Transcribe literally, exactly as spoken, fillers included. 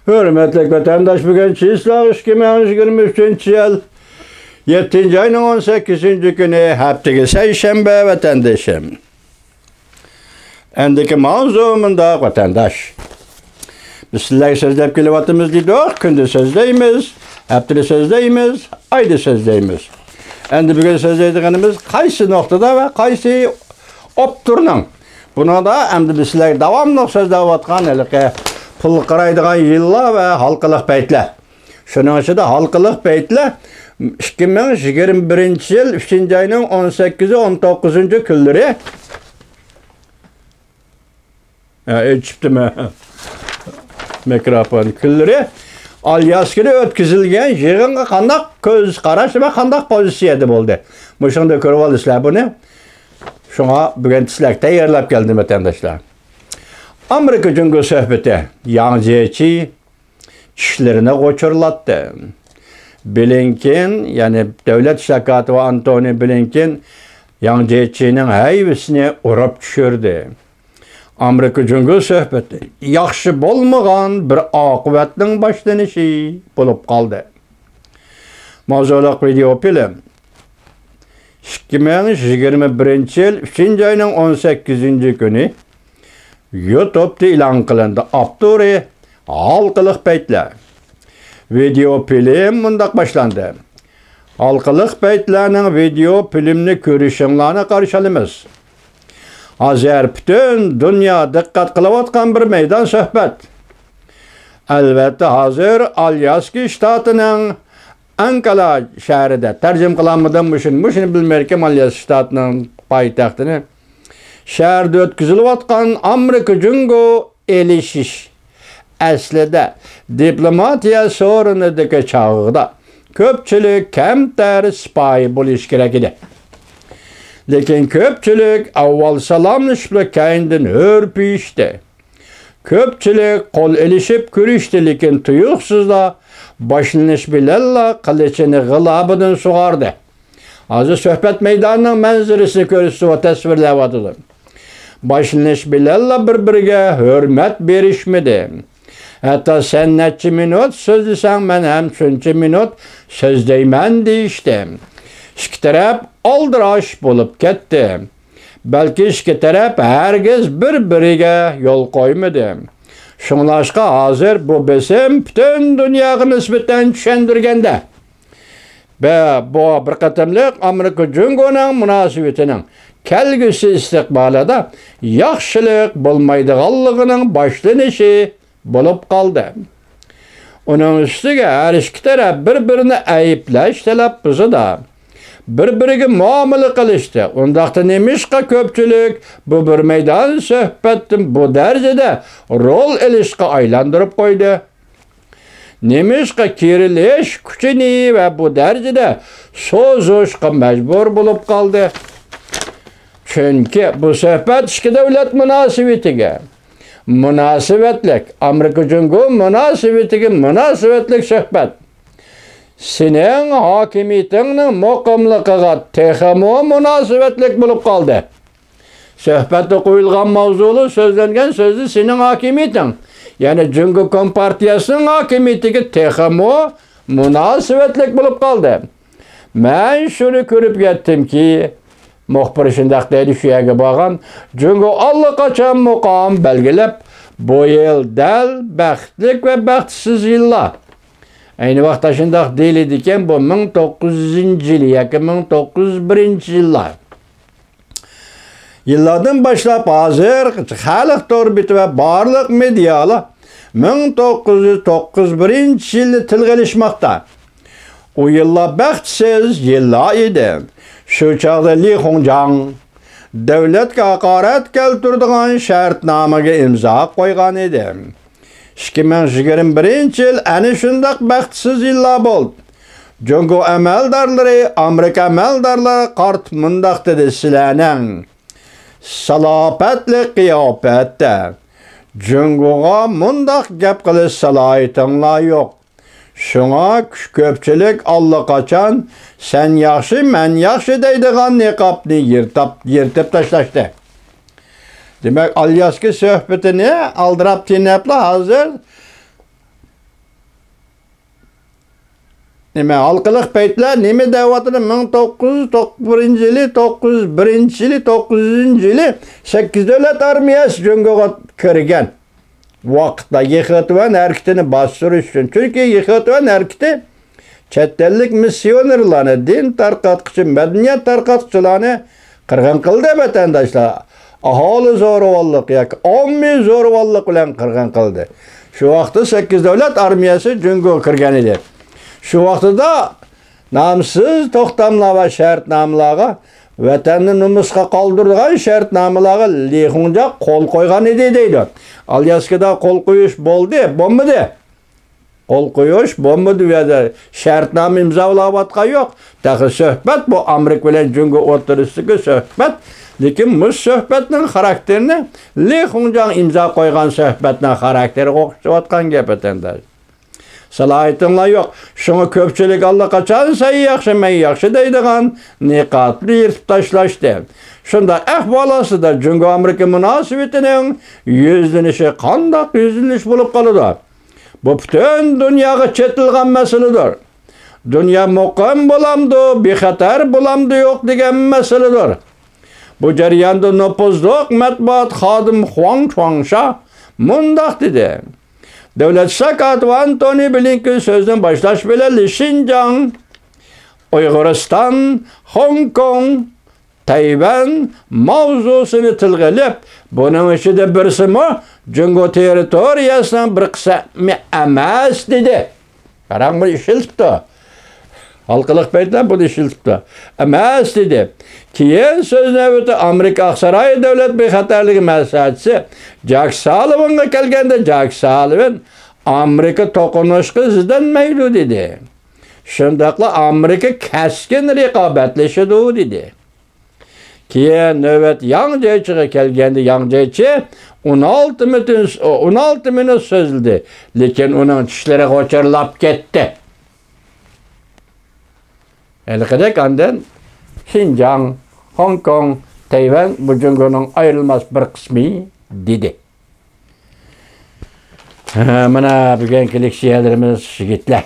ھۆرمەتلىك ۋەتەنداش، بۈگۈن چىسلاق ئىككى مىڭ يىگىرمە ئۈچىنچى يىل يەتتىنچى ئاينىڭ ئون سەككىزىنچى كۈنى، ھەپتىگە سەيشەنبە، ۋەتەندىشىم. ئەندىكى ماۋزۇ مۇنداق، ۋەتەنداش. بىز سىلەرگە سۆزلەپ كېلىۋاتىمىز دېدۇق، كۈندە سۆزلەيمىز، ھەپتىدە سۆزلەيمىز، ئايدا سۆزلەيمىز. ئەمدى بۈگۈن سۆزلەيدىغىنىمىز قايسى نۇقتىدا ۋە قايسى ئاپتورنىڭ؟ بۇنىڭدا ئەمدى بىز سىلەرگە داۋاملىق سۆزلەۋاتقان ھېلىقى پۇلغا قارايدىغان يىللار ۋە ھالقىلىق پەيتلەر. شۇنىڭ ئىچىدە ھالقىلىق پەيتلەر ئىككى مىڭ يىگىرمە بىرىنچى يىل ئۈچىنچى ئاينىڭ ئون سەككىزى، ئون توققۇزىنچى كۈنلىرى. ھە، ئېچىپتىمەن. مىكروفون. كۈنلىرى ئالياسكىدا ئۆتكۈزۈلگەن يىغىنغا قانداق كۆز قاراش ۋە قانداق پوزىتسىيەدە بولدى؟ مۇشۇندا كۆرۈۋالىسىلەر بۇنى. شۇڭا بۈگۈن سىلەرگە تەييارلاپ كەلدىم، ۋەتەنداشلار. ئامېرىكا جۇڭگو سۆھبىتى. ياڭ جيېچى چىشلىرىنى غۇچۇرلاتتى. بلىنكېن، يەنى دۆلەت ئىشلار كاتىپى ئانتونى بلىنكېن ياڭ جيېچىنىڭ ھەيۋىسىنى ئۇرۇپ چۈشۈردى. ئامېرىكا جۇڭگو سۆھبىتى ياخشى بولمىغان بىر ئاقىۋەتنىڭ باشلىنىشى بولۇپ قالدى. ماۋزۇلۇق ۋىدېئو فىلىم. ئىككى مىڭ يىگىرمە بىرىنچى يىل ئۈچىنچى ئاينىڭ ئون سەككىزىنچى كۈنى يۇتۇبتا ئېلان قىلىندى. ئاپتورى ھالقىلىق پەيتلەر. ۋىدېئو فىلىم مۇنداق باشلاندى. ھالقىلىق پەيتلەرنىڭ ۋىدېئو فىلىمنى كۆرۈشۈڭلارنى قارشى ئالىمىز. ھازىر پۈتۈن دۇنيا دىققەت قىلىۋاتقان بىر مەيدان سۆھبەت. ئەلۋەتتە، ھازىر ئالياسكا شتاتىنىڭ ئانكالا شەھىرىدە، تەرجىمە قىلالمىدىم مۇشۇنى، مۇشۇنى بىلمەيدىكەن، ئالياسكا شتاتىنىڭ پايتەختىنى. شەھەردە ئۆتكۈزۈلۈۋاتقان ئامېرىكا جۇڭگو ئېلىشىش ئەسلىدە دىپلوماتىيە سورۇنىدىكى چاغدا كۆپچىلىك كەمتەر سىپايى بولۇشى كېرەك ئىدى. لېكىن كۆپچىلىك ئاۋۋال سالاملىشىپلا كەينىدىن ھۆرپىيىشتى. كۆپچىلىك قول ئېلىشىپ كۈرۈشتى، لېكىن تۇيۇقسىزلا باشلىنىش بىلەنلا قىلىچىنى غىلابىدىن سۇغاردى. ھازىر سۆھبەت مەيدانىنىڭ مەنزىرىسىنى كۆرسىتىۋ-، تەسۋىرلەۋاتىدۇ. باشلىنىش بىلەنلا بىر-بىرىگە ھۆرمەت بېرىشمىدى. ھەتتا سەن نەچچە مىنۇت سۆزلىسەڭ، مەن ھەم شۇنچە مىنۇت سۆزلەيمەن دېيىشتى. ئىككى تەرەپ ئالدىراش بولۇپ كەتتى. بەلكى ئىككى تەرەپ ھەرگىز بىر-بىرىگە يول قويمىدى. شۇڭلاشقا ھازىر بۇ بېسىم پۈتۈن دۇنياغا نىسبەتەن چۈشەندۈرگەندە، بە-، بۇ بىر قېتىملىق ئامېرىكا جۇڭگونىڭ مۇناسىۋىتىنىڭ كەلگۈسى ئىستىقبالىدا ياخشىلىق بولمايدىغانلىقىنىڭ باشلىنىشى بولۇپ قالدى. ئۇنىڭ ئۈستىگە ھەر ئىككى تەرەپ بىر-بىرىنى ئەيىبلەش تەلەپپۇزىدا بىر-بىرىگە مۇئامىلە قىلىشتى. ئۇنداقتا نېمىشقا كۆپچىلىك بۇ بىر مەيدان سۆھبەتتىن بۇ دەرىجىدە رول ئېلىشقا ئايلاندۇرۇپ قويدى؟ نېمىشقا كىرىلىش كۈچىنى ۋە بۇ دەرىجىدە سوزۇشقا مەجبۇر بولۇپ قالدى؟ چۈنكى بۇ سۆھبەت ئىككى دۆلەت مۇناسىۋىتىگە مۇناسىۋەتلىك، ئامېرىكا جۇڭگو مۇناسىۋىتىگە مۇناسىۋەتلىك سۆھبەت. سېنىڭ ھاكىمىيىتىڭنىڭ مۇقىملىقىغا تېخىمۇ مۇناسىۋەتلىك بولۇپ قالدى. سۆھبەتتە قويۇلغان ماۋزۇلار، سۆزلەنگەن سۆزلەر سېنىڭ ھاكىمىيىتىڭ، يەنى جۇڭگو كومپارتىيەسىنىڭ ھاكىمىيىتىگە تېخىمۇ مۇناسىۋەتلىك بولۇپ قالدى. مەن شۇنى كۆرۈپ يەتتىمكى، مۇخبىر شۇنداق دەيدۇ، شۇ يەرگە بارغان، جۇڭگو ئاللىقاچان مۇقام بەلگىلەپ، بۇ يىل دەل بەختلىك ۋە بەختسىز يىللار. ئەينى ۋاقىتتا شۇنداق دېيىلىدىكەن، بۇ مىڭ توققۇز يۈزىنچى يىل ياكى مىڭ توققۇز يۈز بىرىنچى يىللار. يىللاردىن باشلاپ ھازىرغىچە خەلق تور بېتى ۋە بارلىق مېدىيالار مىڭ توققۇز يۈز توققۇز يۈز بىرىنچى يىلنى تىلغا ئېلىشماقتا. ئۇ يىللار بەختسىز يىللار ئىدى. شۇ چاغدا لى خۇڭجاڭ دۆلەتكە ھاقارەت كەلتۈرىدىغان شەرتنامىگە ئىمزا قويغان ئىدى. ئىككى مىڭ يىگىرمە بىرىنچى يىل ئەنە شۇنداق بەختسىز يىللار بولدى. جۇڭگو ئەمەلدارلىرى ئامېرىكا ئەمەلدارلىرىغا قارىتىپ مۇنداق دېدى: سىلەرنىڭ سالاپەتلىك قىياپەتتە جۇڭگوغا مۇنداق گەپ قىلىش سالاھىيىتىڭلار يوق. شۇڭا كۈ-، كۆپچىلىك ئاللىقاچان سەن ياخشى، مەن ياخشى دەيدىغان نىقابنى يىرتاپ-، يىرتىپ تاشلاشتى. دېمەك، ئالياسكا سۆھبىتىنى ئالدىراپ تېنەپلا ھازىر نېمە، ھالقىلىق پەيتلەر نېمە دەۋاتىدۇ؟ مىڭ توققۇز يۈز توققۇز يىلى، توققۇز يۈز بىرىنچى يىلى، توققۇز يۈزىنچى يىلى سەككىز دۆلەت ئارمىيەسى جۇڭگوغا كىرگەن ۋاقىتتا يىخېتۇەن ھەرىكىتىنى باستۇرۇش ئۈچۈن. چۈنكى يىخېتۇەن ھەرىكىتى چەت ئەللىك مىسسىيونېرلارنى، دىن تارقاتقۇچى، مەدەنىيەت تارقاتقۇچىلارنى قىرغىن قىلدى، ۋەتەنداشلار. ئاھالى زورىۋاللىق ياكى ئاممىۋى زورىۋاللىق بىلەن قىرغىن قىلدى. شۇ ۋاقىتتا سەككىز دۆلەت ئارمىيەسى جۇڭگوغا كىرگەن ئىدى. شۇ ۋاقتىدا نامسىز توختاملار ۋە شەرتنامىلارغا، ۋەتەننى نومۇسقا قالدۇرىدىغان شەرتنامىلارغا لى خۇڭجاڭ قول قويغان ئىدى دەيدۇ. ئالياسكىدا قول قويۇش بولدى، بولمىدى؟ قول قويۇش بولمىدى، ئۇ يەردە شەرتنامە ئىمزالاۋاتقان يوق. تېخى سۆھبەت، بۇ ئامېرىكا بىلەن جۇڭگو ئوتتۇرىسىدىكى سۆھبەت. لېكىن مۇشۇ سۆھبەتنىڭ خاراكتېرىنى لى خۇڭجاڭ ئىمزا قويغان سۆھبەتنىڭ خاراكتېرىگە ئوخشىتىۋاتقان گەپ، ۋەتەنداش. سالاھىيىتىڭلار يوق. شۇڭا كۆپچىلىك ئاللىقاچان سەن ياخشى، مەن ياخشى دەيدىغان نىقابنى يىرتىپ تاشلاشتى. شۇنداق ئەھۋال ئاستىدا جۇڭگو ئامېرىكا مۇناسىۋىتىنىڭ يۈزلىنىشى قانداق يۈزلىنىش بولۇپ قالىدۇ؟ بۇ پۈتۈن دۇنياغا چېتىلغان مەسىلىدۇر. دۇنيا مۇقىم بولامدۇ، بىخەتەر بولامدۇ يوق دېگەن مەسىلىدۇر. بۇ جەرياندا نوپۇزلۇق مەتبۇئات خادىمى خۇاڭ چۇاڭشا مۇنداق دېدى. دۆلەت ساكاتىپى ئانتونى بلىنكېن سۆزىنى باشلاش بىلەن لى شىنجاڭ، ئۇيغۇرىستان، خوڭكوڭ، تەيۋەن ماۋزۇسىنى تىلغا ئېلىپ، بۇنىڭ ئىچىدە بىرسىمۇ جۇڭگو تېررىتورىيەسىنىڭ بىر قىسمى ئەمەس، دېدى. قاراڭ، بۇنى ئىشلىتىپتۇ. ھالقىلىق پەيتلەر بۇنى ئىشلىتىپتۇ. ئەمەس، دېدى. كېيىن سۆز نۆۋىتى ئامېرىكا ئاقساراي دۆلەت بىخەتەرلىكى مەسلىھەتچىسى جاك سالىۋانغا كەلگەندە، جاك سالىۋان ئامېرىكا توقۇنۇشقا ئىزدەنمەيدۇ، دېدى. شۇنداقلا ئامېرىكا كەسكىن رىقابەتلىشىدۇ، دېدى. كېيىن نۆۋەت ياڭ جيېچىغا كەلگەندە، ياڭ جيېچى ئون ئالتە مىنۇت، ئون ئالتە مىنۇت سۆزلىدى، لېكىن ئۇنىڭ چىشلىرى غوچۇرلاپ كەتتى. ھېلىقىدەك ئاندىن شىنجاڭ، خوڭكوڭ، تەيۋەن بۇ جۇڭگونىڭ ئايرىلماس بىر قىسمى، دېدى. ھە، مانا بۈگۈنكى لېكسىيەلىرىمىز يىگىتلەر.